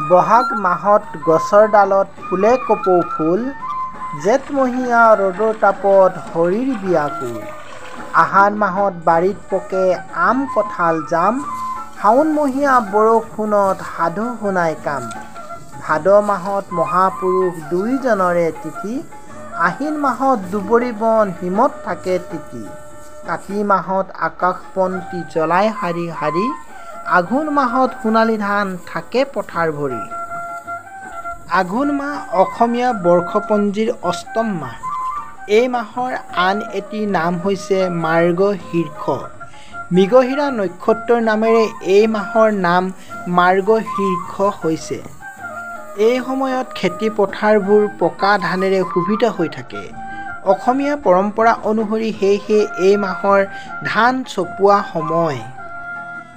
বহাগ মাহত গছৰ ডালত ফুলে কপৌ ফুল, জেঠমহীয়া ৰ'দৰ তাপত শৰীৰ বিয়াকুল। আহাৰ মাহত বাৰীত পকে আম কঁঠাল জাম, শাওণমহীয়া বৰষুণত সাধু শুনাই কাম। ভাদ মাহত মহাপুৰুষ দুয়োজনৰে তিথি, আহিন মাহত দুবৰি বন হিমত থাকে তিতি। কাতি মাহত আকাশ বন্তি জ্বলাই শাৰী শাৰী, আঘোণ মাহত সোণালী ধান থাকে পথাৰ ভৰি। আঘোণ মাহ অসমীয়া বৰ্ষপঞ্জীৰ অষ্টম মাহ। এই মাহৰ আন এটি নাম হৈছে মাৰ্গশীৰ্ষ। মৃগশিৰা নক্ষত্ৰৰ নামেৰে এই মাহৰ নাম মাৰ্গশীৰ্ষ হৈছে। এই সময়ত খেতি পথাৰবোৰ পকা ধানেৰে শোভিত হৈ থাকে। অসমীয়া পৰম্পৰা অনুসৰি সেয়েহে এই মাহৰ ধান চপোৱা সময়।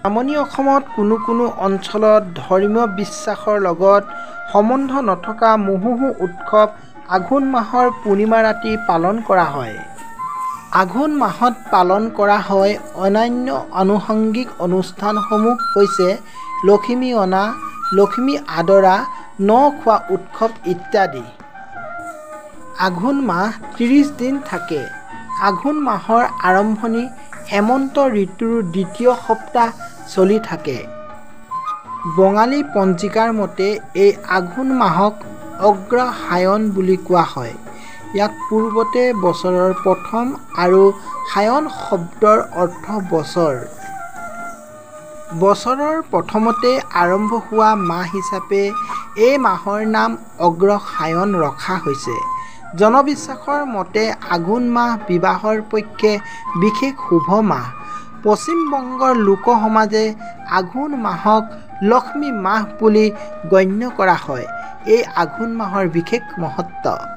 নামনি অসমত কোনো কোনো অঞ্চলত ধৰ্মীয় বিশ্বাসৰ লগত সম্বন্ধ নথকা মহোহো উৎসৱ আঘোণ মাহৰ পূৰ্ণিমা ৰাতি পালন কৰা হয়। আঘোণ মাহত পালন কৰা হয় অন্যান্য আনুষংগিক অনুষ্ঠানসমূহ হৈছে লখিমী অনা, লখিমী আদৰা, ন-খোৱা উৎসৱ ইত্যাদি। আঘোণ মাহ 30 দিন থাকে। আঘোণ মাহৰ আৰম্ভণি হেমন্ত ঋতুৰ দ্বিতীয় সপ্তাহ চলি থাকে। বঙালী পঞ্জিকাৰ মতে এই আঘোণ মাহক অগ্ৰহায়ণ বুলি কোৱা হয়। ইয়াক পূৰ্বতে বছৰৰ প্ৰথম আৰু সায়ন শব্দৰ অৰ্থ বছৰ। বছৰৰ প্ৰথমতেই আৰম্ভ হোৱা মাহ হিচাপে এই মাহৰ নাম অগ্ৰহায়ণ ৰখা হৈছে। জনবিশ্বাসৰ মতে আঘোণ মাহ বিবাহৰ পক্ষে বিশেষ শুভ মাহ। পশ্চিম বংগৰ লোকসমাজে আঘোণ মাহক লক্ষ্মী মাহ বুলি গণ্য কৰা হয়। এই আঘোণ মাহৰ বিশেষ মহত্ব।